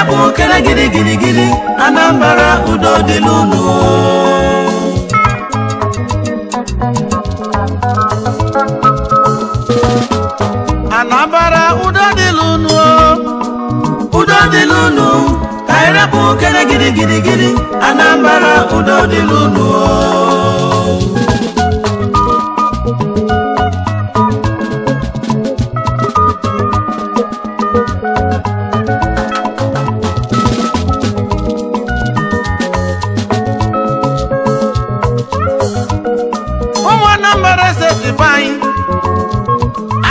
Ka anyị rapụ kere gidi gidi gidi, Anambra udo dịlụ unu. Anambra udo dịlụ unu, udo dịlụ unu. Ka anyị rapụ kere gidi gidi gidi, Anambra udo dịlụ unu.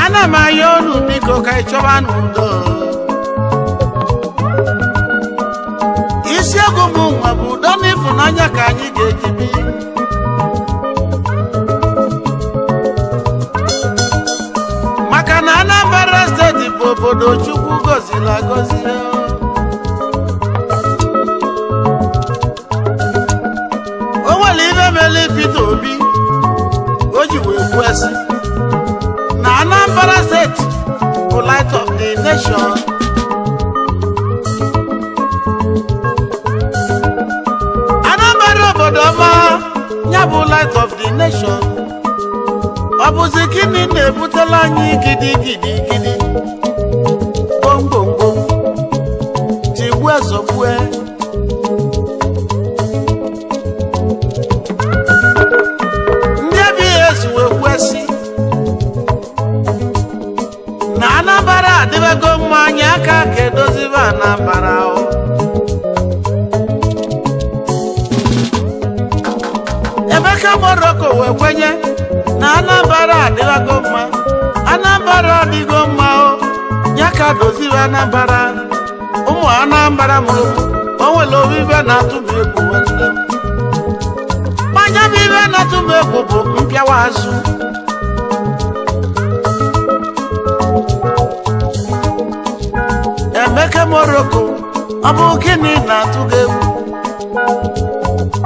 Ana m ayọ unu biko ka ị chọba n'udo. Isiokwu m nwa bụ udo na ịfụnanya ka anyị ga-eji bi. Maka na Anambra steeti bụ obodo Chukwu gọziri agọzi. O nwere ibe mere Peter Obi o ji wee kwuo sị na Anambra State bụ light of the nation. Anambra obodo ọma ya bụ light of the nation. Ọ bụzi gịnị na-ebutela anyị gidi gidi gidi, gbomgbomgbom, tigbue zọgbue? Ndị ABS wee kwesị na Anambra adịbego mma, anyị aka ka edozibe Anambra o. Emeka Morocco wee kwenye na Anambra adịbago mma, Anambra adịgo mma o, ya ka dozibe Anambra. Ụmụ Anambra mụrụ o nwere obibe na-atụ m egwu nwanne m. Manya bụ ibe na-atụ m egwu bụ mpịawa azụ. Emeka Morocco, ọ bụ gịnị na-atụ gị egwu?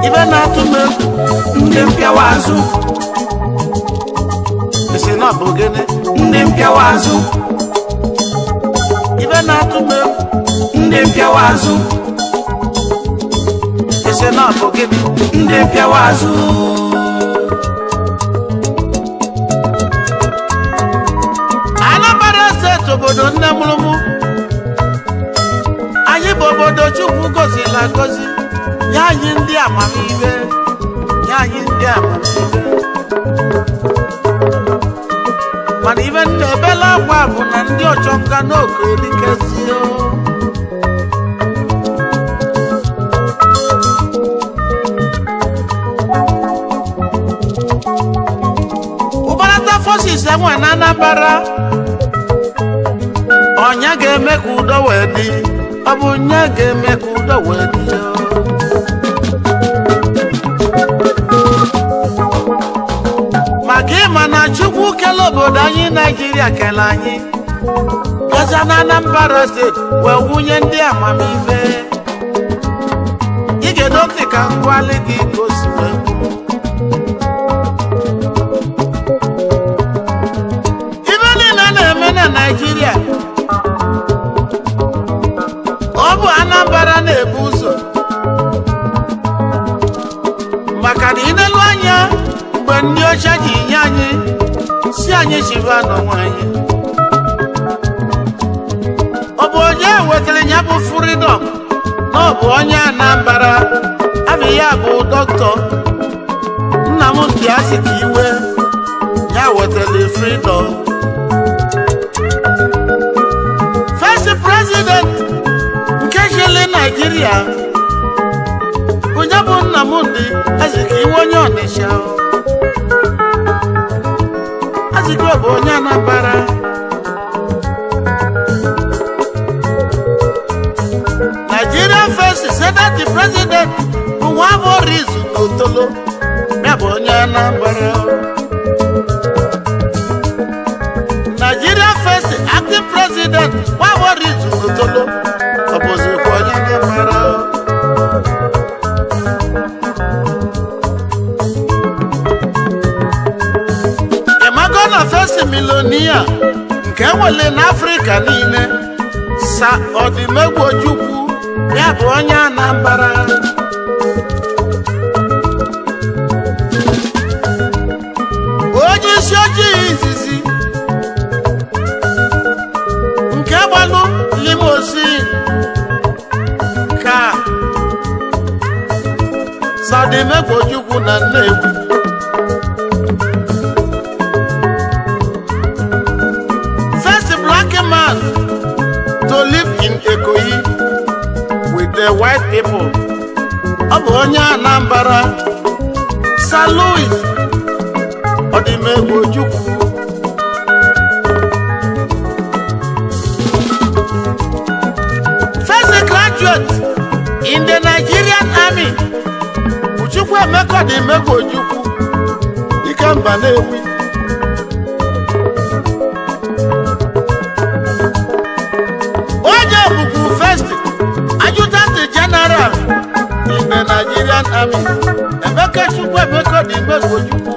Ibe na-atụ m egwu ndị mpịawa azụ. Isi na ọ bụ gịnị? Ndị mpịawa azụ. Ibe na-atụ m egwu ndị mpịawa azụ. Isi na ọ bụ gịnị? Ndị mpịawa azụ. Anambra steeti obodo nne mụrụ mụ. Anyị bụ obodo Chukwu gọziri agọzi, nye anyị ndị amamihe, nye anyị ndị amamihe. Mana ibe nna ebela akwa bụ na ndị ọchọnga n'oge erikezie. Ụbarata forces enwe na Anambra, ọnya ga-eme ka udo wee dị. Ọ bụ nya ga-eme ka udo wee dị. Maka ịma na Chukwu kele obodo anyị Naijiria kele anyị, gaza na Anambra steeti wee wunye ndị amamihe. Ị ga-edo ntị ka ngwali gị ka o si wee kwuru. Ibe niile na-eme na Naijiria, ọ bụ Anambra na-ebu ụzọ. Maka na inelu anya mgbe ndị ọcha ji nye anyị si anyị chiba n'onwe anyị, ọ bụ onye wetara ya bụ freedom na ọ bụ onye Anambra. Abụ ya bụ dọkịta Nnamdi Azikiwe ya wetara freedom. First president nke chịrị Naijiria onye bụ Nnamdi Azikiwe onye Ọnịsha. Azikiwe bụ onye Anambra. Nigerian first senate president bụ Nwaboris Otolo, ya bụ onye Anambra. Nigerian first acting president Nwaboris Otolo, ọ bụzikwa onye Anambra. Ịmago na first millionaire nke enwere n'Afrịka niile, Sa Odimegwu Ojukwu Ya bụ onye Anambra. Onye isi ojii izizi nke gbalụ limousine ka Odimegwu Ojukwu na Nnewi. First black man to live in Ikoyi with the white people. Ọ bụ onye Anambra. Sir Louis Odimegwu Ojukwu. First graduate in the Nigerian Army. Chukwuemeka Odimegwu Ojukwu, Ikemba Nnewi. Onye bụkwa first adjutant general in the Nigerian Army, Emeka Chukwuemeka Odimegwu Ojukwu.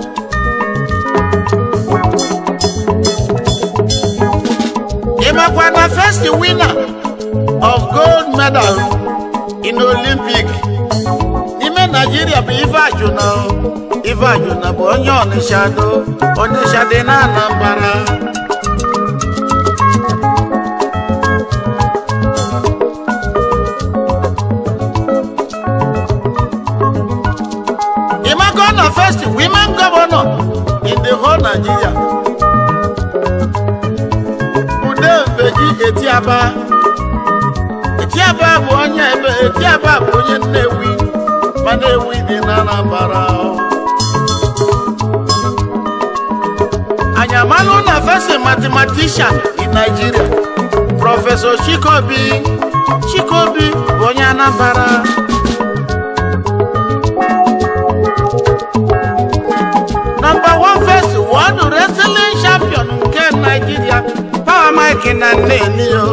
Ịmakwa na first winner of gold medal in Olympic n'ime Nigeria bụ Ifeajuna. Ifeajuna bụ onye Ọnịsha do, Ọnịsha dị na Anambra. Ịmakọ na first women governor in the whole Nigeria, Udembeji Etiaba. Etiaba bụ onye ebe, Etiaba bụ onye Nnewi, ma Nnewi dị na Anambra. Anyị amalụ na first mathematician in Nigeria, Prọfesọ Chikobi. Chikobi bụ onye Anambra. Number one first world wrestling champion nke Nigeria, Power Mike na Nneni o.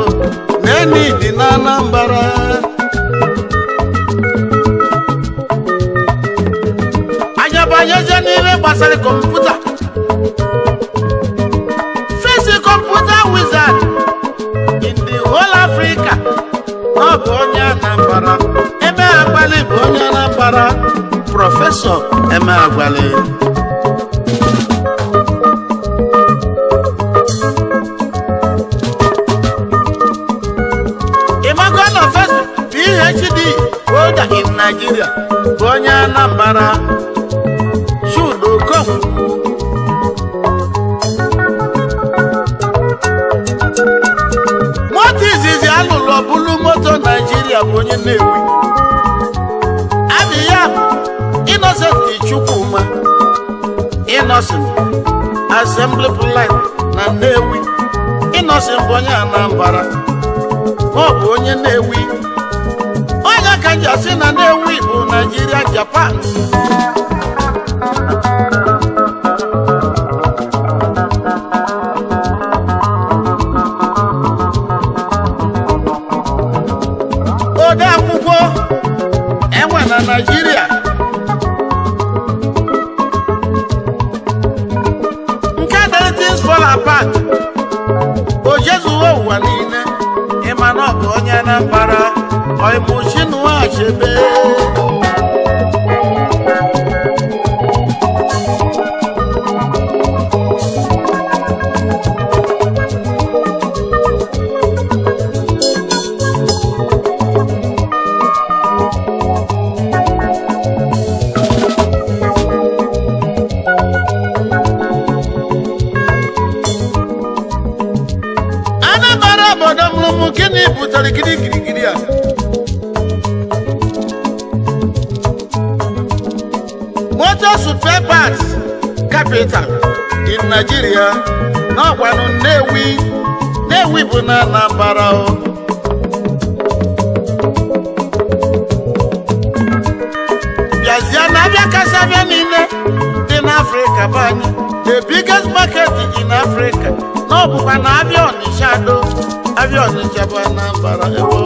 Nneni dị na Anambra. Anyị abanyezie n'ihe gbasara kọmputa. First computer wizard in the whole Africa, ọ bụ onye Anambra. Emeagwali bụ onye Anambra. Prọfesọ Emeagwali. Ịmago na first PhD holder in Nigeria bụ onye Anambra, Chude Okonkwo. Moto izizi alụlụ ọbụlụ moto Nigeria bụ onye Nnewi. Abịya Innocent Chukwuma Innocent Assembly Plant na Nnewi. Innocent bụ onye Anambra, ọ bụ onye Nnewi. Onye ka nji asị na Nnewi bụ Nigeria Japan. Ode akwụkwọ enwe na Nigeria nke dere Things Fall Apart, o jezuo ụwa niile. Ịma na ọ bụ onye Anambra, Ọịmụchinua Achebe. Anambra obodo mụrụmụ, gịnị butere gịnị girigiri a? Motor spare parts capital in Nigeria n'ọkwanụ Nnewi. Nnewi bụ na Anambra o. Bịazie na abịa kasị abịa niile dị n'Afrịka bụ anyị, the biggest market in Africa, na ọ bụkwa na abịa Ọnịsha do, abịa Ọnịsha bụ Anambra ewo.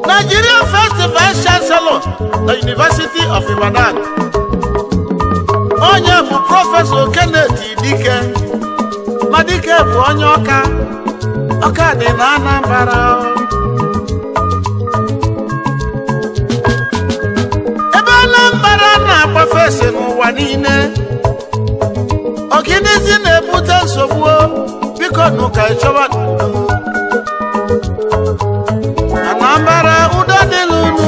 Nigeria first vice chancellor na University of Ibadan, onye bụ Prọfesọ Kenneth Dike. Ma Dike bụ onye Ọka. Ọka dị na Anambra. Ebe Anambra na-agbafe ese n'ụwa niile, ọgịnịzi na-ebute nsogbu? Biko nụ ka ịchọba n'udo. Anambra, udo dịlụ unu.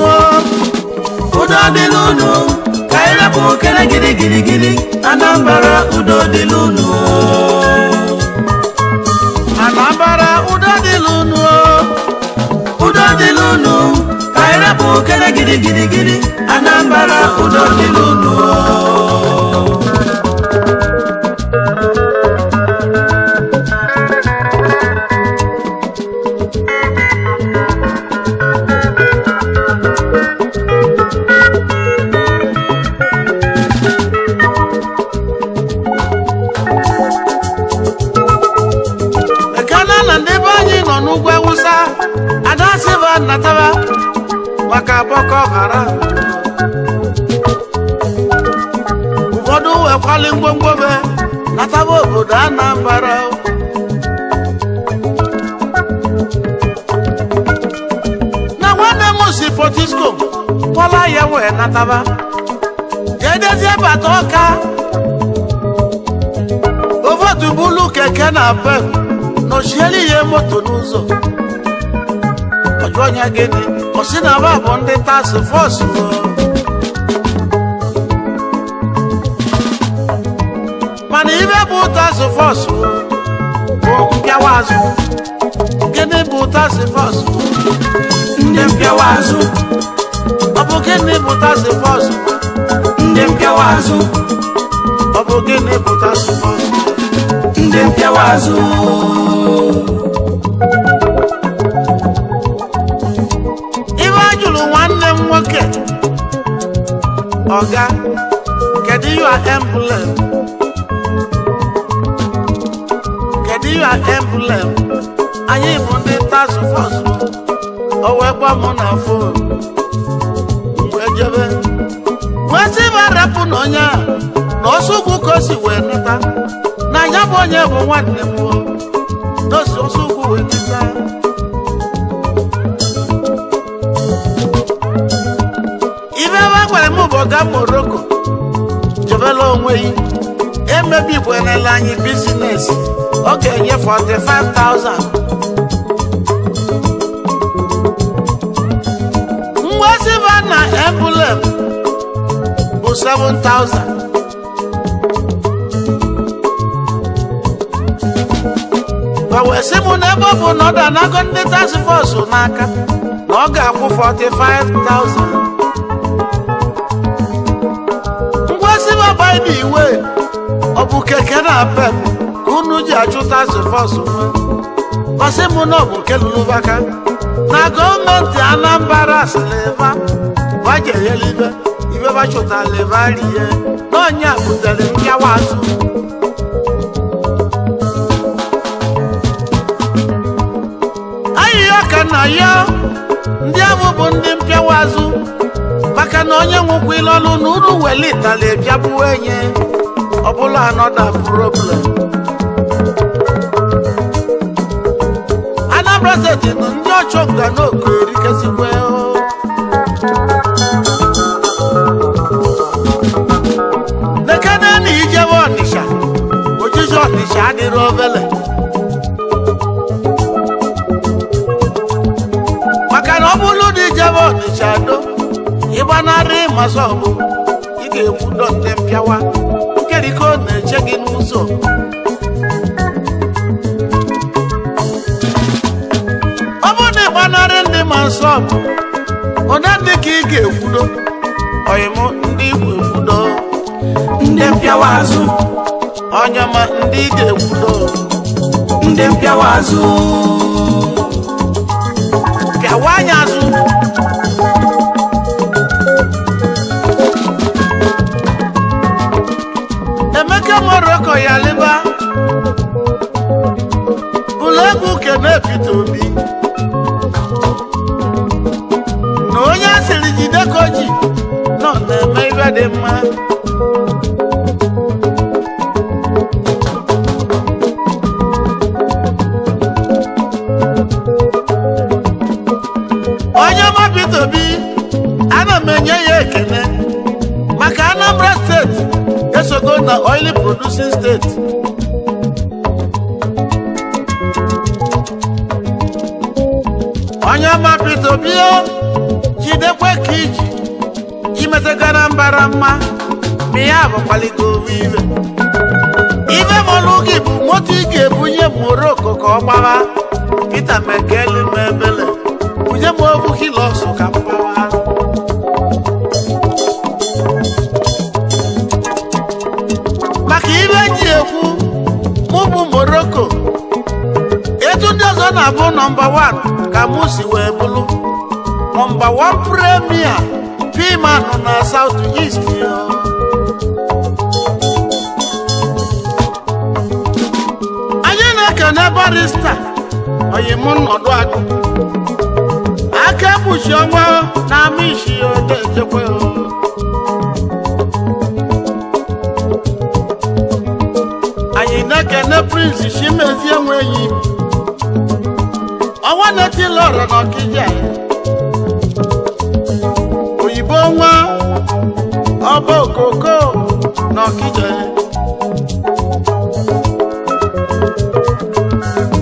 Udo dịlụ unu, ka anyị rapụ okere gidi gidi gidi. Anambra, udo dịlụ unu. Anambra, udo dịlụ unu. Udo dịlụ unu, ka anyị rapụ okere gidi gidi gidi. Anambra, udo dịlụ unu. Ekene na ndị be anyị nọ n'ugwu Awụsa adasịba nataba maka Boko Haram. Ụfọdụ wekwali ngwongwo be nataba obodo Anambra. Na nwanne m si Potiskum kpọla ya wee nataba, jedezie bata Ọka, ovotu bulu keke na pep nọchiere ihe moto n'ụzọ. Ọjụ ọnya gịnị? Ọ sị na ba bụ ndị task force. Mana ibe bụ task force bụ mpịawa azụ. Gịnị bụ task force? Ndị mpịawa azụ. Ọ bụ gịnị bụ task force? Ndị mpịawa azụ. Ọ bụ gịnị bụ task force? Ndị mpịawa azụ. Ibe a jụrụ nwanne m nwoke, ọga, kedu your emblem? Kedu your emblem? Anyị bụ ndị task force. O wee gwa m na phone mgbe jebe wee sị ba rapụ na onye a na ọsọ ugwu ka o si wee nata, na ya bụ onye bụ nwanne m o n'osi ọsọ ugwu wee nata. Ibe ebe gwara m bụ ọga Morocco jebela onwe yi emebikwanela anyị business. Ọ ga-enye 45,000. Mgbaziba na emblem bụ 7,000. Ma wee sị m na ebe ọ bụ na ọ da-anago ndị task force n'aka, na ọ ga-akwụ 45,000. Ngwaziba by the way, ọ bụ keke na pep ka unu ji achụ task force nwe? Ọsị m na ọ bụ nke lụlụbaka na gọọmenti Anambra sịrị vajeyelibe ibe bachụtara rie na ọnya butere mpịawa azụ. Ayịyọ ka na ya ndị ahụ bụ ndị mpịawa azụ, maka na onye nwekwa ile ọlụ na uru welitala bịagbuo enye ọbụla anọda problem. Anambra Steeti nụ ndị ọchụnga n'oku erikesikwe o. Nekene na ijebe Ọnịsha, ojiji Ọnịsha adịrị obele, maka na ọ bụrụ na ijebe Ọnịsha do ịgbanarị mazọbụ, ị ga-ekwudo ndị mpịawa nkeriko na-eche gị n'ụzọ. Ọ bụrụ na ịgbanarị ndị ma nsọ bụ onye ndị ka ị ga-ekwudo ọyịmụ ndị Igbo ekwudo. Ndị mpịawa azụ. Ọnyama ndị ị ga-ekwudo. Ndị mpịawa azụ. Pịawa anya azụ. Emeka Morocco ya leba bụlụ egwu kene Peter Obi na onye asịrị jide ka o ji nọ na-eme ibe dị mma. na oil producing steeti. Onye ọma Peter Obi jidekwe ka iji imetega Anambra mma ma ya bụkwaligo owe iwe. Ibe mọlụ gị bụ moto ị ga-ebunye Morocco ka ọ gbawa. Peter Mekeli m ebele bunye m ovu hilọsụ ka m gbawa. Maka ibe ji ekwu mụ bụ Morocco etu ndị ọzọ na-abụ nọmba 1 ka mụ si wee bụrụ nọmba 1 premier pimanụ na South East. Anyị na-ekene barista oyim nnọdụ akụ aka ekpuchi ọnwa na ama isi odejekwe. Anyị na-ekene Prince Chimezie Nwenyi ọnwa na-etili ọrụ n'Ọkịja, oyibo nwa ọba okoko n'Ọkịja,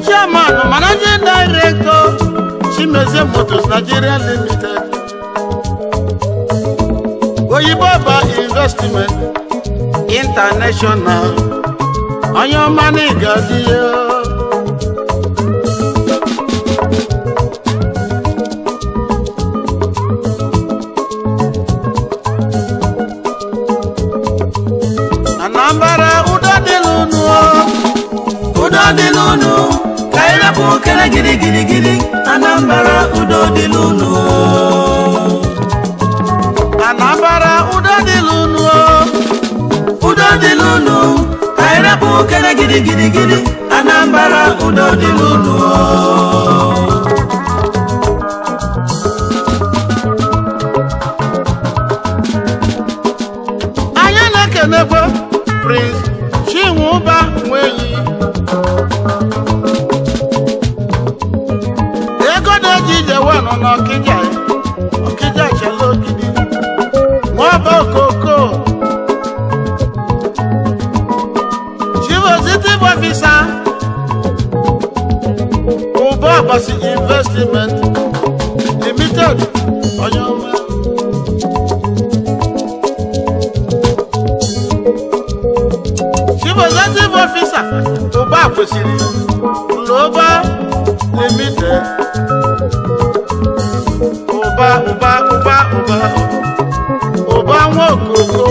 chairman managing director Chimezie Motors Nigeria Limited, oyibo ọba investment international, onye ọma na ịgazi ya. Anambra udo dịlụ unu, udo dịlụ unu, ka anyị rapụ kere gidi gidi gidi. Anambra udo dịlụ unu, Anambra udo dịlụ unu, udo dịlụ unu, ka anyị rapụ kere gidi gidi gidi. Anambra udo dịlụ unu. Anyị na-ekenekwe Prince Chinwụba Nwenyi, ego na-eji ije wanụ n'Ọkịja, Ọkịja chela ogidi nwaba okoko, Chief Executive Officer Ụba Abasi Investment Limited, onye ọma. Chief Executive Officer Ụba kwesịrị Global Limited, Ụba Ụba Ụba Ụba Ụba Nwokoko.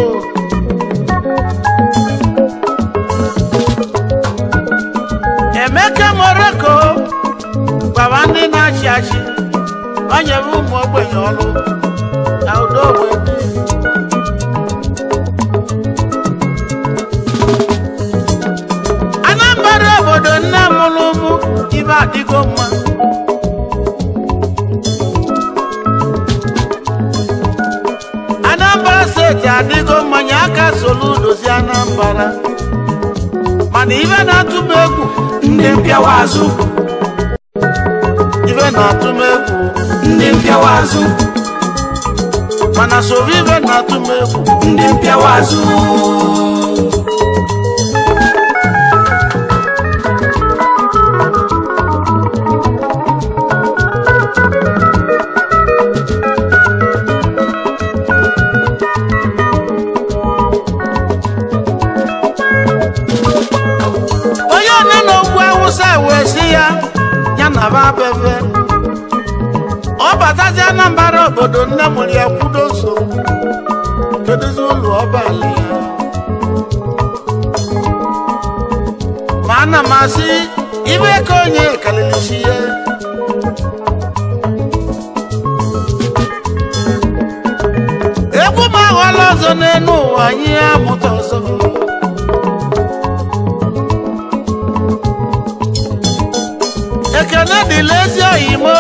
Emeka Morocco gwara ndị na-achị achị o nyere ụmụ ogbenye ọrụ na udo wee dị. Anambra obodo nne mụrụ ụmụ ibe adịgo mma. Anambra steeti adịgo mma nye aka solu dozie Anambra, mana ibe na-atụ m egwu ndị mpịawa azụ, ibe na-atụ m egwu ndị mpịawa azụ, mana soro ibe na-atụ m egwu ndị mpịawa azụ. Onye one na ogwu Awụsa wee sị ya ya na ba bebe ọ batazi Anambra obodo nne mụrụ ya kwudo nso keduzi ụlọ ọbala ya. Ma ana m asị ibe ka onye kalili chi ya. Egwu m aghọla ọzọ n'elu ụwa anyị amụta ọzọ. Ekene dịla ezi oyimo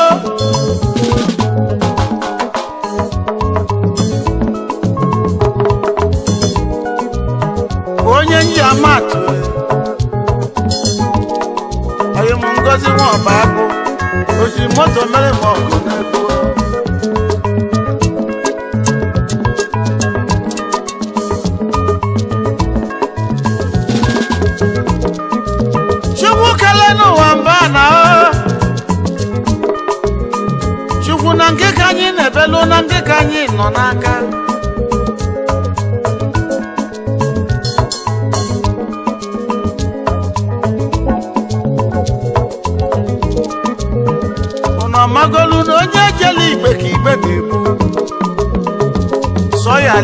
onye nji amatụ oyim Ngozi Nwọba Agụ oji moto mere m ọgụ n'ego.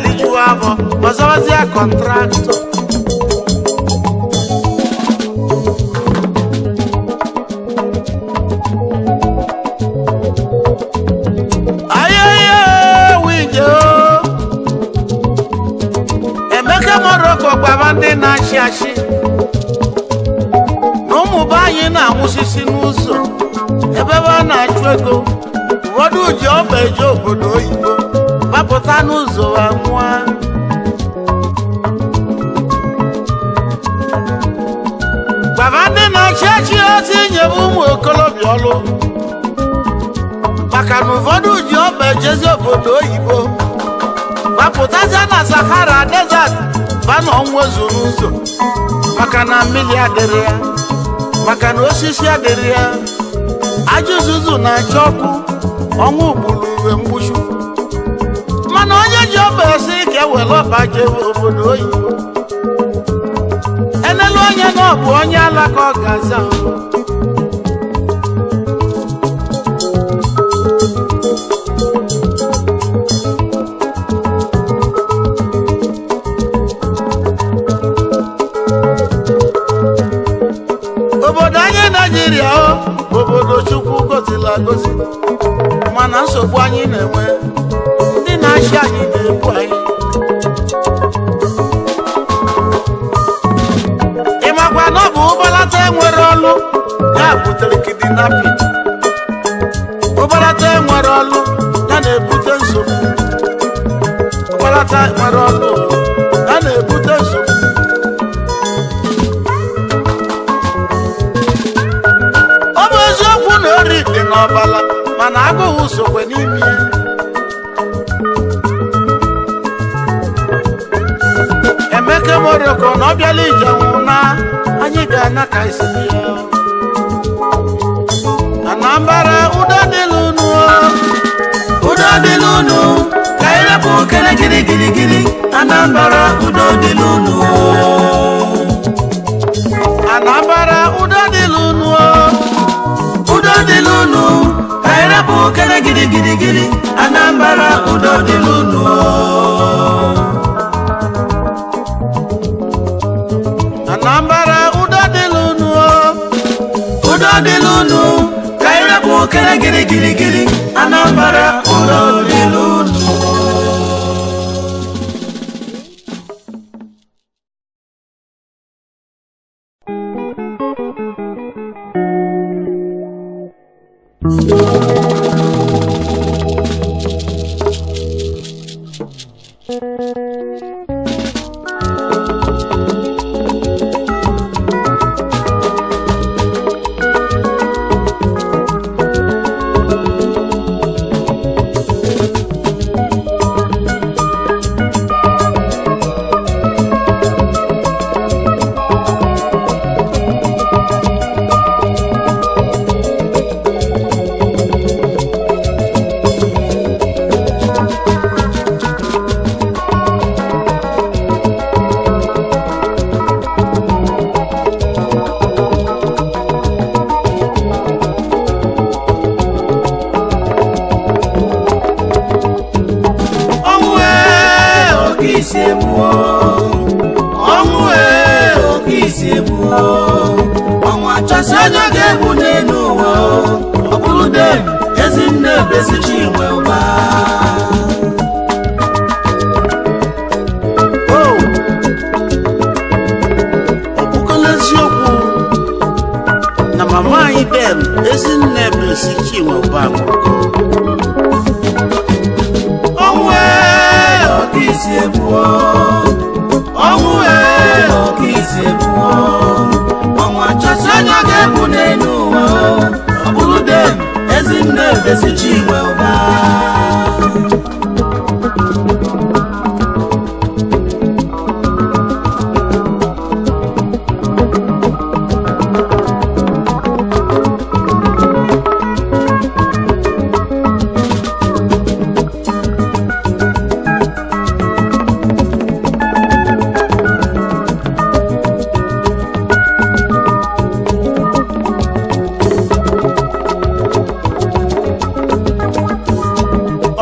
lijuo afọ ọzọzie kọntraktọ. Emeka Morocco gwara ndị na-achị achị na ụmụ be anyị na-anwụsisi n'ụzọ ebe a na-achụ ego. Ụfọdụ ji ọba eje obodo oyibo gbapụta n'ụzọ ha nwụọ. Gwara ndị na-achị achị ozi nyere ụmụ okorobịa ọlụ maka na ụfọdụ ji ọba ejezi obodo oyibo gbapụtazie na Sahara Desert ba na ọnwụ ezu n'ụzọ maka na mmiri adịrị ya, maka na osisi adịrị ya, ajọ uzuzu na-acha ọkụ, ọnwụ gburu uwe mgbuchu. Mana onye ji ọba esi ka ewere ọba jee obodo oyibo, enelu onye na ọ bụ onye alaka ọ ga-aza. Obodo anyị Naijiria o obodo Chukwu gozila agozi, mana nsogbu anyị na-enwe ndị na-achị anyị na-ebu anyị. Ị makwa na ọ bụ ụgbọlata enwere ọlụ ya butere kidnapping. Ụgbọlata enwere ọlụ ya na-ebute nsogbu. Ụgbọlata enwere ọlụ ya na-ebute nsogbu. Ọ bụ eziokwu na ori dị n'ọbala, mana agụụ sokwe n'ime ya. Emeka Morocco na ọ bịala ije nwụ na anyị ga-ana ka isi ya. Anambra udo dịlụ unu, udo dịlụ unu, ka anyị rapụ kere gịrị gịrị gịrị. Anambra udo dịlụ unu, Anambra udo dịlụ unu, udo dịlụ unu, ka anyị rapụ kere gịrị gịrị gịrị. Anambra udo dịlụ unu, Anambra udo dịlụ unu, udo dịlụ unu, ka anyị rapụ kere gịrị gịrị gịrị. Anambra udo dịlụ unu. Ọnwụ achọsị onye ga-egbu n'elu ụwa, ọ bụrụ dem Ezinne Blessing Chinwe Ụba. Ọ bụkọla eziokwu na mama anyị dem Ezinne Blessing Chinwe Ụba nwụrụ. Ọnwụ ọka isi egbuo, ọnwụ ọka isi egbuo, ọnwụ achọsị onye ga-egbu n'elu ụwa, ọ bụrụ dem Ezinne Blessing Chinwe Ụba.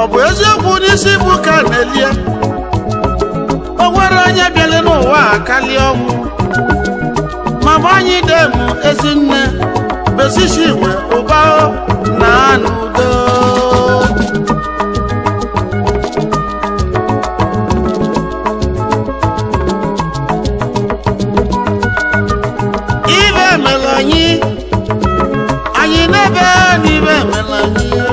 Ọ bụ eziokwu n'isi bụ ka na-elie Ezinne Besi Chinwe Ụba na n'udo. Ibe mere anyị, anyị n'ebe n'ibe mere anyị o.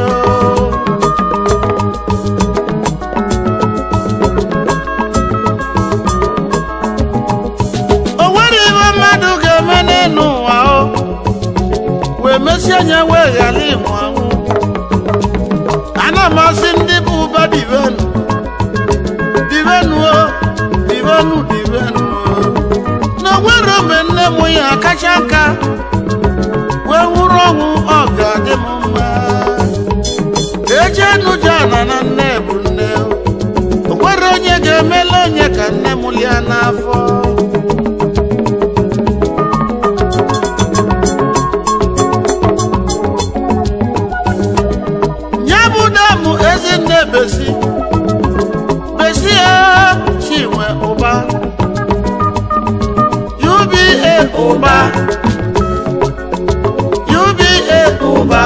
O nwere ibe mmadụ ga-eme n'elu ụwa o wee mesie anya wee ghara ịnwụ anwụ. Ana m asị ndị bụ ụba divenu divenu o, divenu divenu o. Na o nwere ome nne m ya kacha nka wee nwụrụ ọnwụ, ọ ga-adị m mma. Ejenuja na na nne bụ nne o. O nwere onye ga-emela onye ka nne m lia n'afọ. Ya bụ dam Ezinne Besi Besi ya Chinwe Ụba UBA Ụba UBA Ụba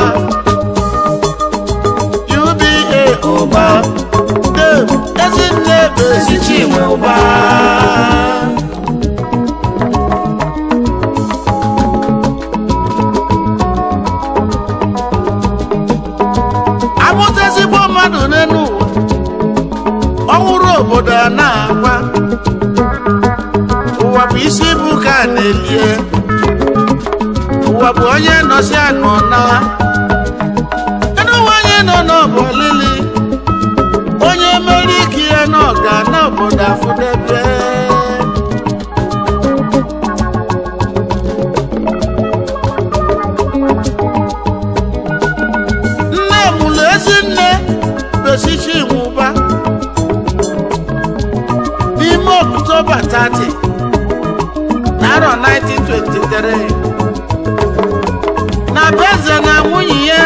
UBA Ụba Dem Ezinne Besi Chinwe Ụba. Amụta ezigbo mmadụ n'elu ụwa, ọ nwụrụ obodo a na-akwa. Ụwa bụ isi ibu ka a na-elie. Ụwa bụ onye nọsi anọ na elu ụwa, onye nọ n'ọbụ olili, onye mere ike ya na ọga na obodo afụdebe. Nne mụrụ Ezinne Besi Chinwe Ụba n'ime Ọktoba 30 n'arọ 1923 na be eze na nwunye ya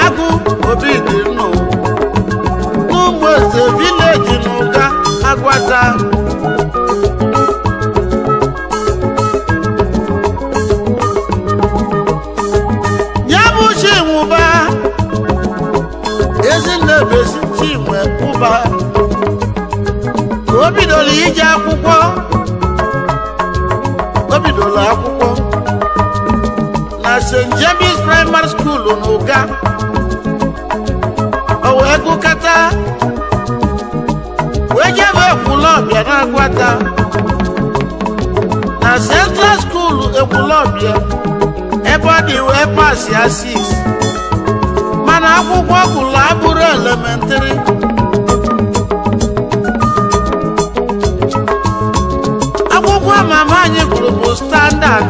Agụ Obi dị nnụ n'ụmụ eze village n'Ụga Agwata. Ya bụ Chinwe Ụba, Ezinne Besi Chinwe Ụba, ka o bidoro ije akwụkwọ. O bidoro akwụkwọ na St. James Primary School n'Ụga. O wee gụkọta wee jebe Ekwulọbịa na Agwata na Central School Ekwulọbịa, ebe ọ dị wee pass ya 6. Mana akwụkwọ gụrụ abụrụ elementary. Akwụkwọ mama anyị gụrụ bụ standard.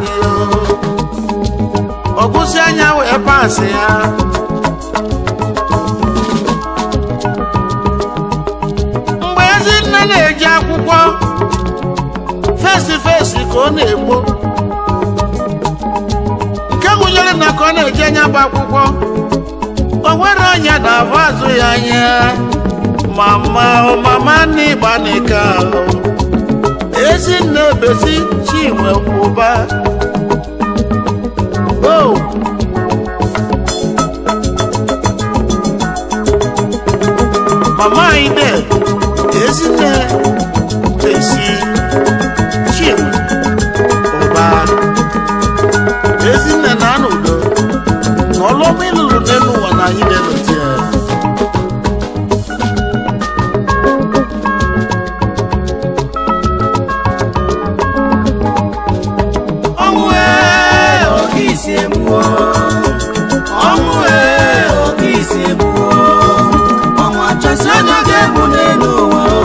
Ọ gụsị anya wee pass ya. Mgbe Ezinne na-eji akwụkwọ, fesi fesi ka ọ na-egbo, nke gụnyere na ka ọ na-eje anya bụ akwụkwọ, o nwere onye na-abụ azụ ya anya. Mama o, mama n'ịgbanika o, Ezinne Besi Chinwe Ụba o. Mama anyị de Ezinne Besi Chinwe Ụba, Ezinne na anụ udo na ọlụọma ịlụrụ n'elu ụwa na anyị na-elote ya. Ọnwụ ee, oke isi egbuo. Ọnwụ ee, oke isi egbuo. Ọnwụ achọsi onye ga-egbu n'elu ụwa o.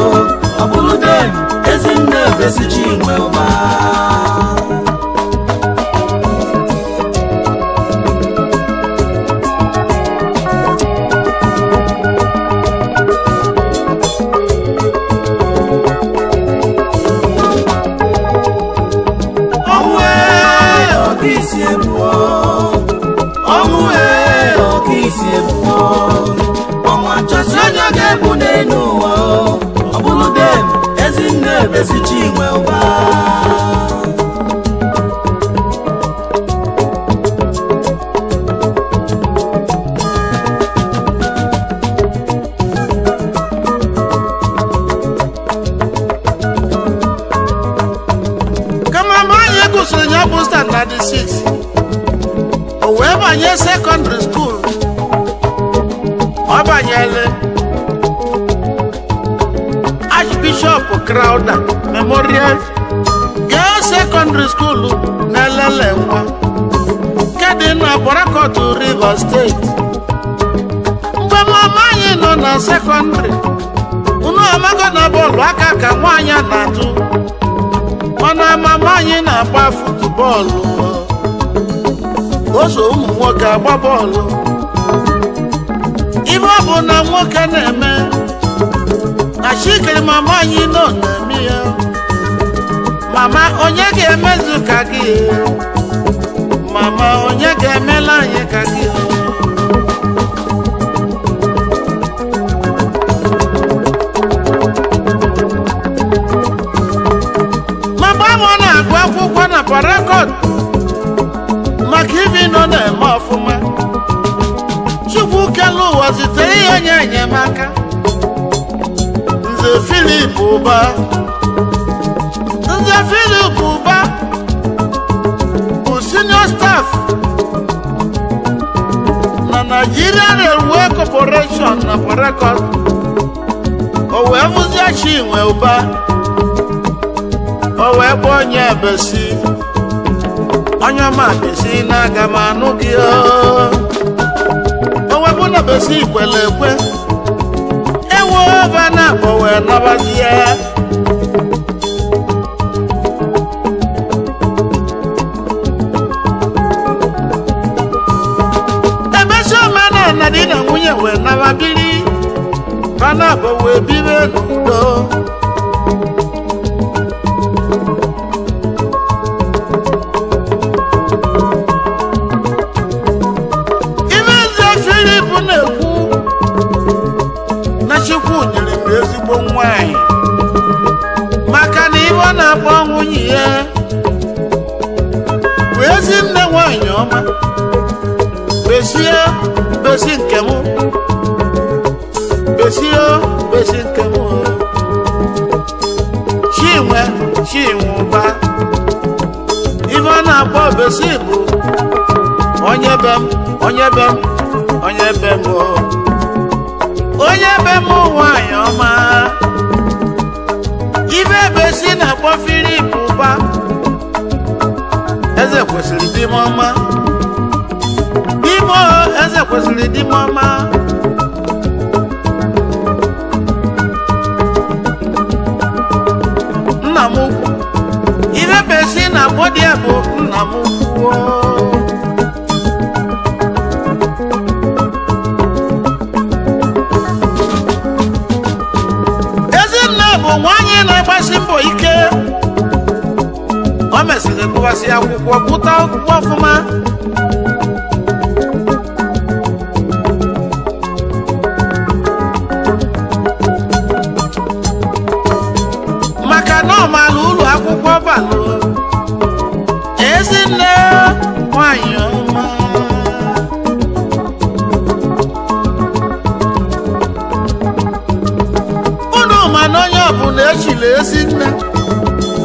Ọ bụrụ dem Ezinne Besi Chinwe Ụba. Ọnwụ ee, oke isi egbuo. Ọnwụ ee, oke isi egbuo. Ọnwụ achọsi onye ga-egbu n'elu ụwa o. Ọ bụrụ dem Ezinne Besi Chinwe Ụba. 1996 o wee banye secondary school. Ọ banyere Archbishop Crowther Memorial Girls Secondary School na Elele Nwa nke dị na Port Harcourt, Rivers State. Mgbe mama anyị nọ na secondary, unu amago na bọọlụ aka ka nwaanyị a na-atụ, mana mama anyị na-agba football. O so ụmụ nwoke agba bọọlụ. Ibe ọ bụ na nwoke na-eme na chikere mama anyị nọ na-eme ya. Mama onye ga-emezu ka gị? Mama onye ga-emela anyị ka gị? Ma mgbe ọ na-agụ akwụkwọ na Port Harcourt, maka ibi nọ na-eme ọfụma, Chukwu kelu ụwa zitere ihe onye enyemaka, Nze Philip Ụba. Nze Philip Ụba bụ senior staff na Nigerian Railway Corporation na Port Harcourt. O wee bụzie Chinwe Ụba, o wee bụ onye ebesi, onye ọma besi na-aga m anụ gị. O wee bụ na besi kwele ekwe, ewo ebe na akpọ wee nabazie. Ebesi omenala di na nwunye wee naba biri, bana abọ wee biri n'udo. Ibe Nze Philip na-ekwu na Chukwu nyere m ezigbo nwanyị, maka na ibe ọ na-akpọ nwunye ya bụ ezi nne nwanyị ọma. Besie besi nke m, besie besi nke m. Chinwe Chinwe Ụba, ibe ọ na-akpọ besi bụ onye be m, onye be m, onye be m, onye be m nwanyị ọma. Ibe besi na-akpọ Philip Ụba, eze kwesịrị di m ọma. Imo eze kwesịrị di m ọma. Nna m ukwu, ibe besi na-akpọ di ya bụ nna m ukwu. Ezinne bụ nwaanyị na-agbasi mbọ ike. O mesịrị gụwasị akwụkwọ, gụta akwụkwọ ọfụma. Maka na ọ maara ụlọ akwụkwọ balụ. Ezinne nwanyị ọma. Unu ma na onye ọbụla echiri ezinne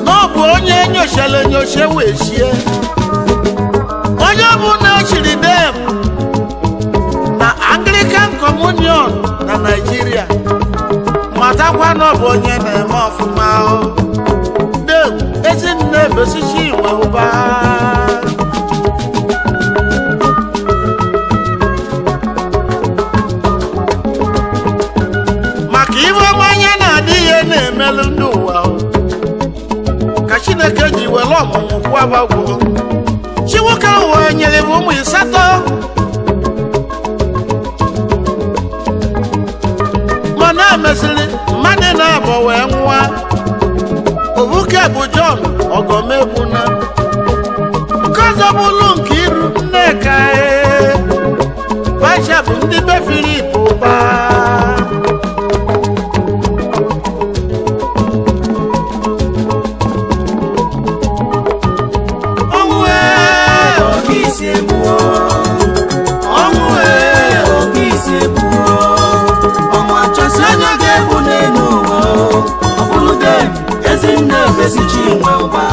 na ọ bụ onye enyochara enyocha wee chie. Onye ọbụla echiri dem na Anglican Communion na Nigeria, matakwa na ọ bụ onye na-eme ọfụma. Dem Ezinne Besi Chinwe Ụba. Maka iwe ọma anya na-adị ihe na-emelụ ndị ụwa, ka Chineke ji were ọmụmụ kwụọ. Chi nwoke ụwa nyere m ụmụ 8, mana emesịrị mmadụ na-abọ wee nwụọ. Obuke bụ John Ogomegbuna, nke ọzọ bụlụ nke iru Nneka. Bacha bụ ndị be Philip Ụba. Ọnwụ ee, oke isi egbuo. Ọnwụ ee, oke isi egbuo. Ọnwụ achọsị onye ga-egbu n'elu ụwa. Ọ bụrụ dem Ezinne Besi Chinwe Ụba.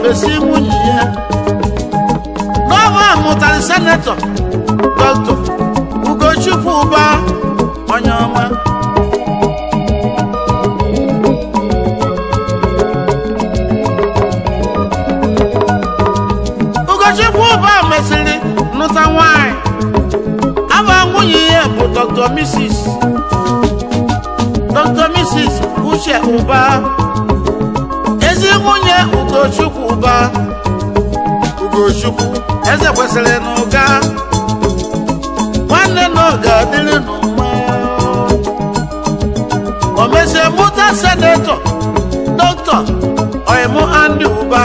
Besi nwunye ya n'ọnwa mụtara senetọ Dr. Ugochukwu Ụba onye ọma. Ugochukwu Ụba mesịrị nụta nwanyị aba nwunye ya bụ Dr. Mrs. Uche Ụba, ezi nwunye Ugochukwu Ụba. Ugochukwu eze kwesịrị na ụga nwanne na ọ ga-adịrị n'ụma. O mesie mụta senetọ Dr. Oimu Andy Ụba,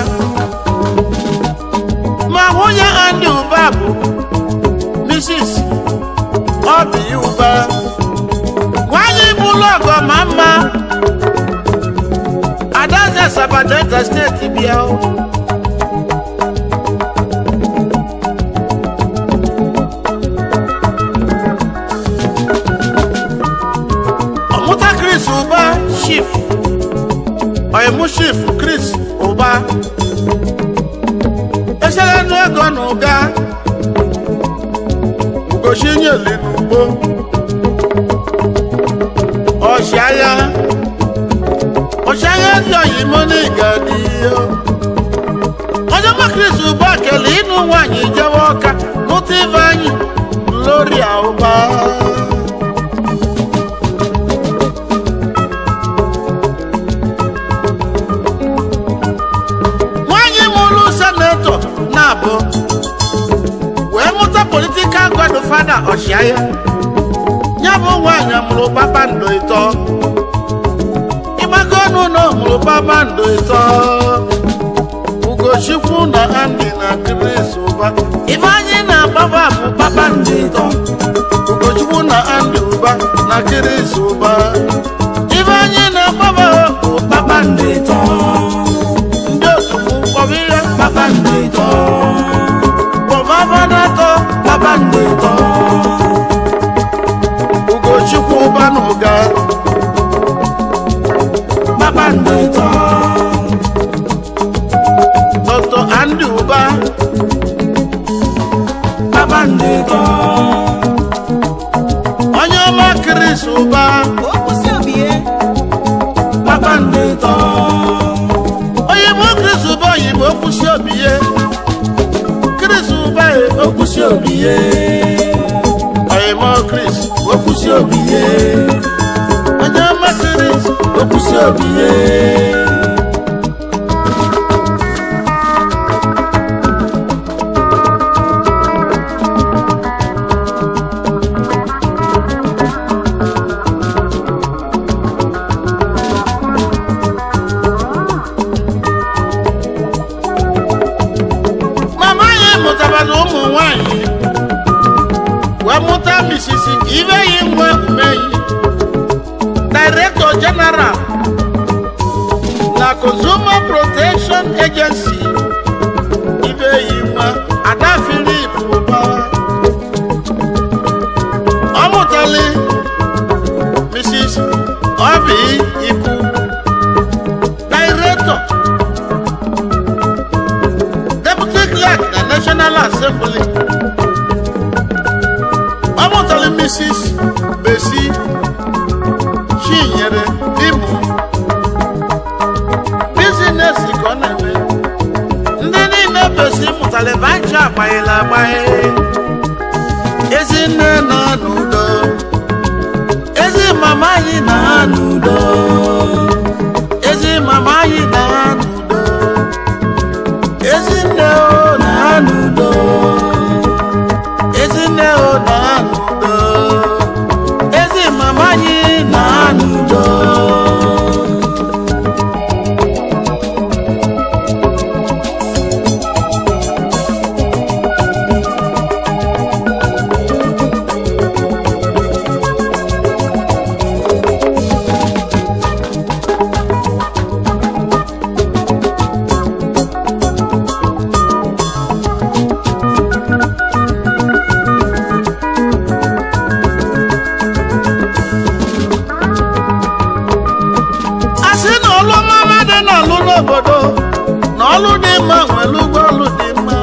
ma nwunye Andy Ụba bụ Mrs. Obi Ụba. Nwanyị bụlụ ọgọ ma mma Adaeze Asaba Delta steeti bịa. Ọmụta Chris Ụba Chief Oimu Chief Chris Ụba esere nụ ego na ụga Ugochi nyeli n'ugbo ọchịagha ndị oyimo n'ịga n'ihe. Onye ma Chris Ụba kele ịnụ nwaanyị jewe ọka nụta Ifeanyị Gloria Ụba. Nwaanyị mụrụ senetọ na-abụ wee mụta politikal godfather ọchịagha ya bụ nwaanyị mụrụ kpakpando ịtọ. Ịgbago ọnụ na mụrụ kpakpando ịtọ. Ugochukwu na Andy na Chris Ụba Ifeanyị na-agbaba bụ kpakpando ịtọ. Ugochukwu na Andy Ụba na Chris Ụba Ifeanyị na-agbaba bụ kpakpando ịtọ. Ndị otu m kpọrọ ihe Kpakpando ịtọ, kpọbaba na-atọ kpakpando ịtọ, Ugochukwu Ụba na ụga kpakpando ịtọ, Dr. Andy Ụba kpakpando ịtọ, onye ọma Chris Ụba kpakpando ịtọ, oyigbo Chris Ụba oyigbo okwusi obi ye Chris Ụba e okwusi obi ye, oyigbo Chris okwusi obi ye, onye ọma Chris okwusi obi ye. Mama anyị mụtabara ụmụ nwanyị wee mụta Mrs. Ibeyi nwe Umeyi, Director General na Consumer Protection Agency. Ibeyi nwa Ada Philip Ụba. Ọ mụtali Mrs. Obi Iku, Director Deputy Clerk na National Assembly. Ọ mụtara Mrs. Besi Chinyere Imu, bizinesi ka ọ na-eme. Ndị niile Besi mụtara bancha agbanyela agbanye. Ezinne nọ n'udo, ezi mama anyị na n'udo, ezi mama anyị na n'udo, ezinne o na n'udo, ezinne o na n'udo, ezi mama anyị na n'udo. Asị na ọlụ ọma mmadụ na-alụ n'obodo na Ọlụ dị mma nwere ụgwọ ọlụ dị mma.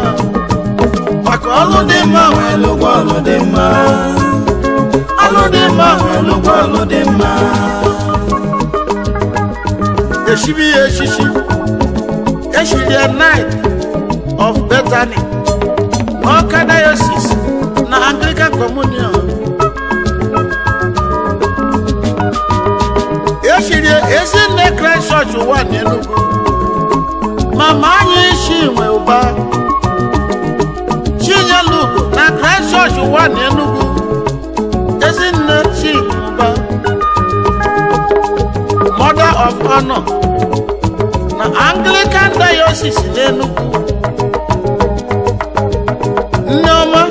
Maka ọlụ dị mma nwere ụgwọ ọlụ dị mma. Ọlụ dị mma nwere ụgwọ ọlụ dị mma. Eshibi eshishi. Eshiri a night of Bethany. N'Awka Diocese na Anglican Communion. Eshiri Ezinne Christ Church ụwa n'Enugu. Mama anyị Chinwe Ụba. Chinyelugo na Christ Church ụwa n'Enugu. Ezinne Chinwe Ụba. Mother of Honor na Anglican Diocese n'Enugu. Nneoma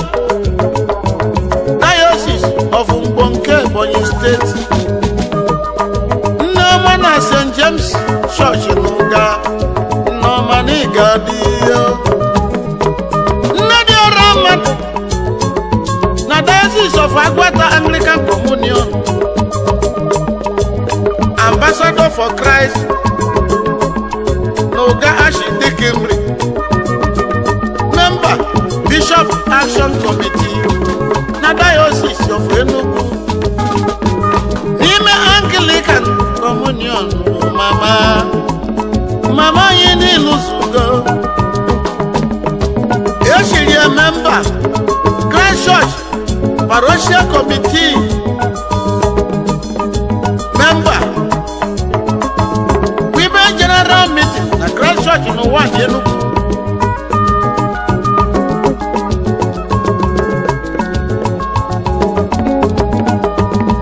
Diocese of Mgbonke Ebonyi State. Nneoma na St. James Church n'Uga. Nneoma n'Igadiyo. Nne dị ọra mmadụ na Diocese of Agwata Anglican Communion. Ambassador for Christ n'Uga Archdeaconry. Member Bishop Action Committee na Diocese of Enugu. N'ime Anglican Communion mama mama anyị niile zugo. Eshiri ya member Christ Church Parochial Committee. Member Women General Meeting na Christ Church n'ụwa dị Enugu.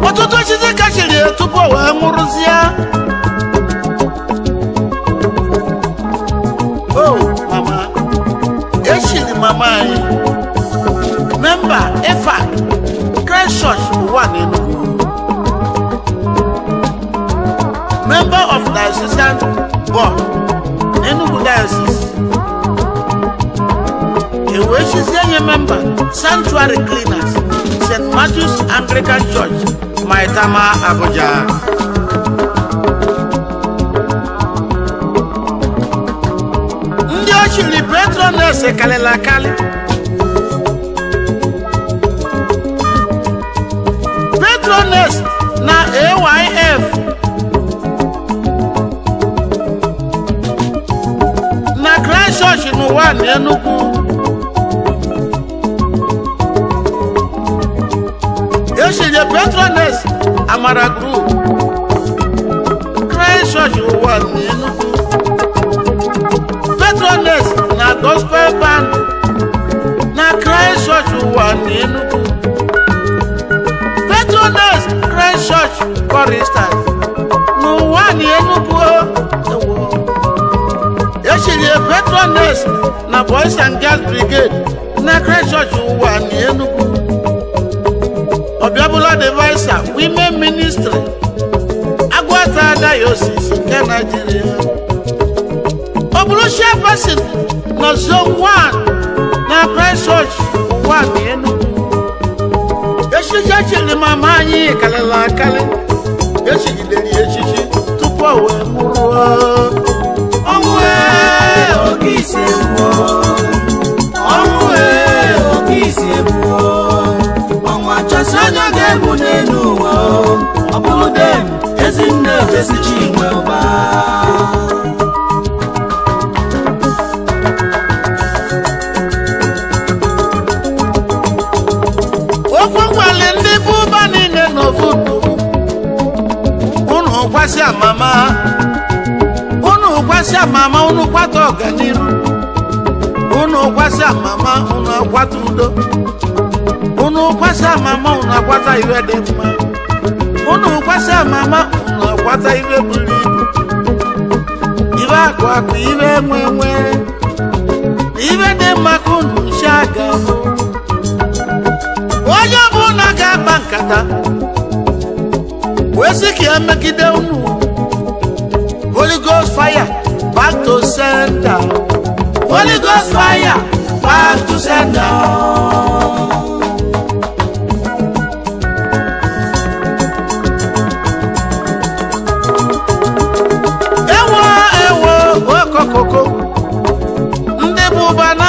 Ọtụtụ osisi kachiri ya tupu o wee nwụrụzie. Oh, mama, eshiri mama anyị member EFAC Christ Church ụwa n'Enugu. Member of Diocesan Board Enugu Diocese. Ewechizie nye member Sanctuary Cleaners St. Matthew's Anglican Church Maitama, Abuja. Ndị ochiri patroness karịrị akarị. Patroness na AYF na Christ Church n'ụwa n'Enugu. Eshiri patroness Amara Group Christ Church ụwa n'Enugu. Patroness na Gospel Band na Christ Church ụwa n'Enugu. Patroness Christ Church Choristers n'ụwa n'Enugu. Ewo. Eshiri patroness na Boys and Girls Brigade na Christ Church ụwa n'Enugu. Obiabula Deviser Women Ministry Agwata Diocese nke Nigeria. Ọ bụrụ chairperson na Zone 1 na Christ Church ụwa n'Enugu. Echichi echiri mama anyị karịrị akarị. Echigidere ya echichi tupu o wee nwụrụ. Ọnwụ ee, oke isi egbuo. Ọnwụ ee, oke isi egbuo. Ọnwụ achọsị onye ga-egbu n'elu ụwa o. Ọ bụrụ dem Ezinne Ofesi Chinwe Ụba. Okwu gwali ndị bụ ụba niile n'ofudu. Unu kwasị mama, unu kwasị mama, unu kwata ọganiru. Unu kwasị mama, unu akwata udo. Unu kwasị mama, unu akwata iwe dị mma. Unu kwasị mama, unu akwata iwe buru ibu. Iwe akụ akụ, iwe enwe enwe. Iwe dị mma ka unu nshi aga hụ. Onye ọbụla ga-akpa nkata wee sị ka ya megide unu. Holy Ghost fire back to sender. Holy Ghost fire back to sender. Ewo ewo okokoko.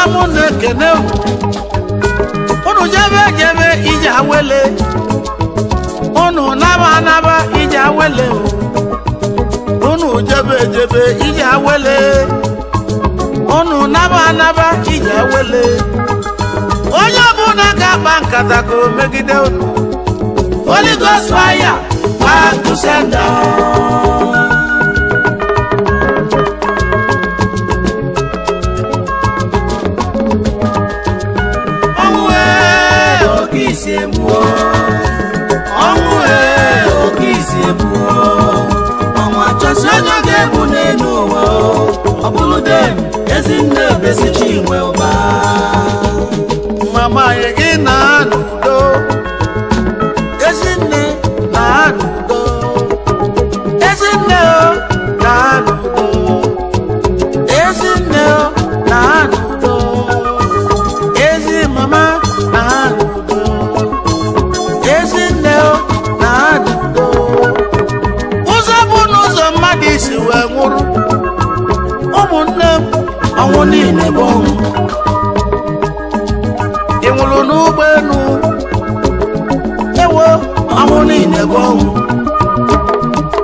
na mụ na-ekene unu jebe jebe ije awele unu naba anaba ije awele unu jebe jebe ije awele unu naba anaba ije awele onye ọbụla ga-akpa nkata ka o megide unu. Holy Ghost fire back to sender. Ọnwụ ee oke isi egbuo, ọnwụ ee oke isi egbuo, ọnwụ achọsi onye ga-egbu n'elu ụwa ọ bụrụ dem Ezinne Besi Chinwe Ụba. Mama anyị gị na n'udo, Ezinne na n'udo, Ezinne o na n'udo, Ezinne o na n'udo, ezi mama na n'udo, Ezinne o na n'udo. Ụzọ bụ n'ụzọ mmadụ isi wee nwụrụ, ụmụnne m ọnwụ niile bụ ọnwụ. Ị nwụrụ n'ụgbọelu, ewo ọnwụ niile bụ ọnwụ.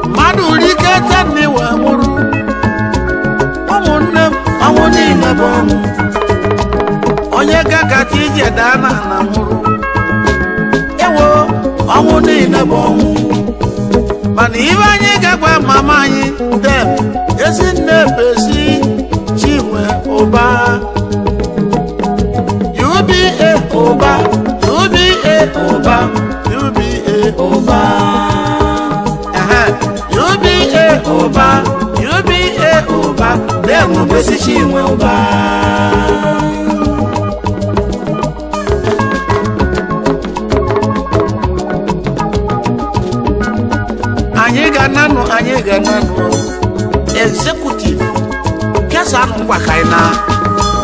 Mmadụ rike tani wee nwụrụ, ụmụnne m ọnwụ niile bụ ọnwụ. Onye gagata ije daa na ana nwụrụ, ewo ọnwụ niile bụ ọnwụ. Mana ibe anyị ga-agwa mama anyị dem Ezinne Besi Chinwe Ụba, UBA Ụba, UBA Ụba, UBA Ụba, UBA Ụba, UBA Ụba, dem Besi Chinwe Ụba. Anyị ga-ananụ, anyị ga-ananụ executive kesanụ ngwa ka anyị na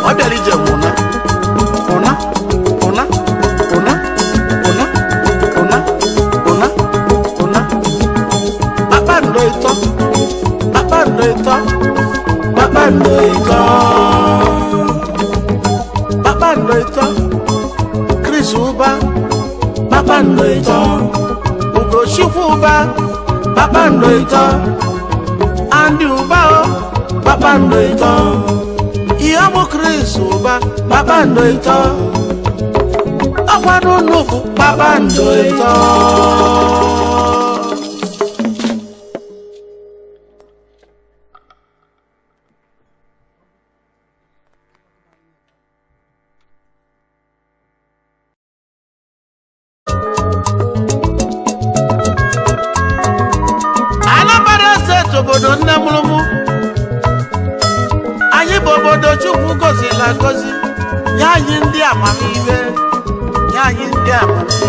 ọ bịara ije nwụna ụna ụna ụna ụna ụna ụna ụna kpakpando ịtọ, kpakpando ịtọ, kpakpando ịtọ, kpakpando ịtọ, Chris Ụba, kpakpando ịtọ, Ugochukwu Ụba, kpakpando ịtọ, Andy Ụba o, kpakpando ịtọ, Iheọmụ Chris Ụba, kpakpando ịtọ, ọkwa n'ụlọ bụ kpakpando ịtọ. Anambra steeti obodo nne mụrụ mụ, anyị bụ obodo Chukwu gọziri agọzi, nye anyị ndị amamihe, nye anyị ndị amamihe.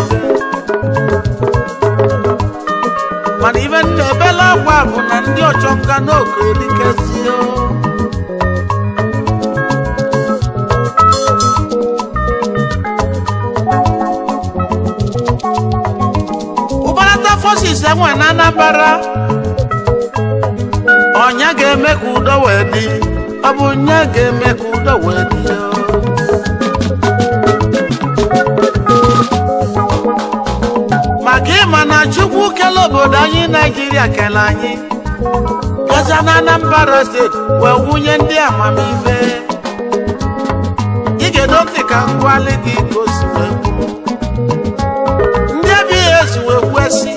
Mana ibe nna ebela akwa bụ na ndị ọchọnga n'oge erikezie. Ụbarata forces enwe na Anambra, ọnya ga-eme ka udo wee dị, ọ bụ nya ga-eme ka udo wee dị. Maka ịma na Chukwu kele obodo anyị Naijiria kele anyị gaza na Anambra steeti wee wunye ndị amamife. Ị ga-edo ntị ka ngwali gị ka o si wee kwuru. Ndị ABS wee kwesị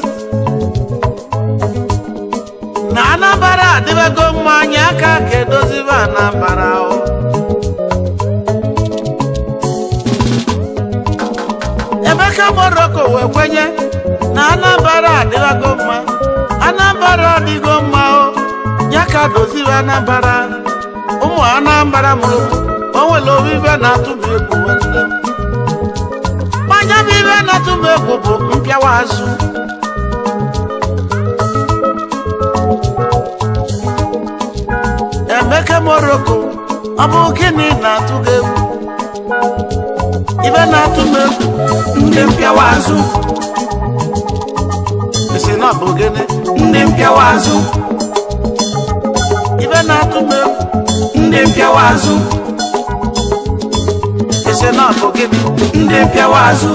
na Anambra adịbego mma, anyị aka ka edozibe Anambra o. Emeka Morocco wee kwenye na Anambra adịbago mma, Anambra adịgo mma o, ya ka dozibe Anambra. Ụmụ Anambra mụrụ o nwere obibe na-atụ m egwu nwanne m. Manya bụ ibe na-atụ m egwu bụ mpịawa azụ. Emeka Morocco, ọ bụ gịnị na-atụ gị egwu? Ibe na-atụ m egwu Ndị mpịawa azụ, esi na ọ bụ gịnị? Ndị mpịawa azụ, Ibe na-atụ m egwu ndị mpịawa azụ, Isi na ọ bụ gịnị? Ndị mpịawa azụ.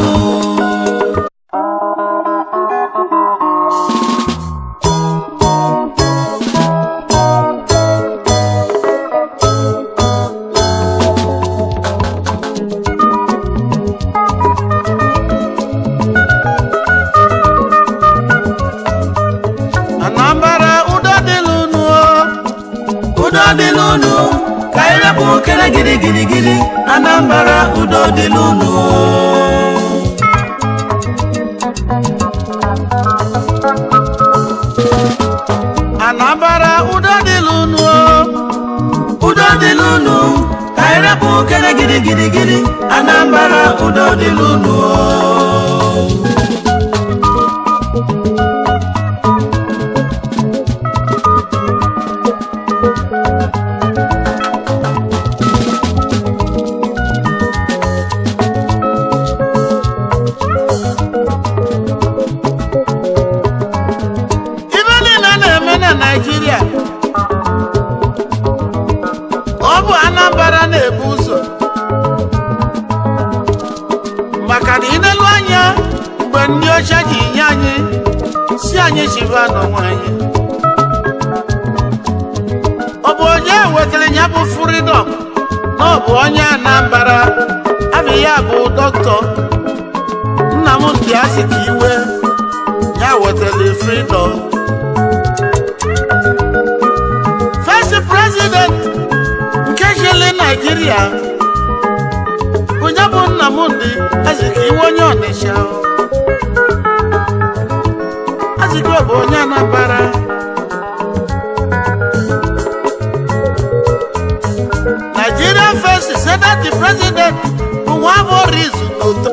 Anambra, udo dịlụ unu o. Udo dịlụ unu, ka anyị rapụ okere gịrị gịrị gịrị. Anambra, udo dịlụ unu. Anambra, udo dịlụ unu o. Udo dịlụ unu, ka anyị rapụ okere gịrị gịrị gịrị. Anambra, udo dịlụ unu. Ife niile na-eme na Naịjirịa, ọ bụ Anambra na-ebu ụzọ, maka na inelu anya mgbe ndị ọcha ji nye anyị si anyị chiba n'onwe anyị, ọ bụ onye wetara ya bụ freedom na ọ bụ onye Anambra. Abụ ya bụ Dọkịta Nnamdi Azikiwe ya wetara freedom. First president nke chịrị Naijiria onye bụ Nnamdi Azikiwe, onye Ọnịsha. Azikiwe bụ onye Anambra. Nigeria first senate president bụ Nwaboris n'ụtọ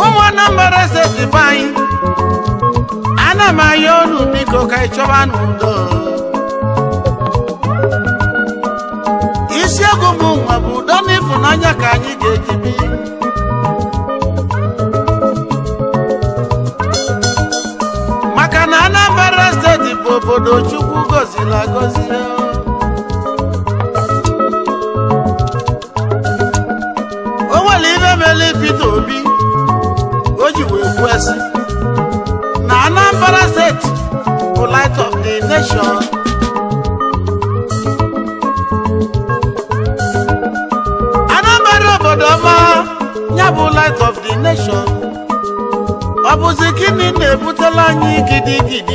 ụmụ Anambra steeti be anyị. Ana m ayọ unu, biko, ka ị chọba n'udo. Isiokwu m nwa bụ udo na ịfụnanya ka anyị ga-eji bi, maka na Anambra steeti bụ obodo Chukwu gọziri agọzi. O nwere ibe mere Peter Obi o ji wee kwuo sị na Anambra steeti bụ light of the nation. Anambra obodo ọma ya bụ light of the nation. Ọ bụzi gịnị na-ebutela anyị gidigidi?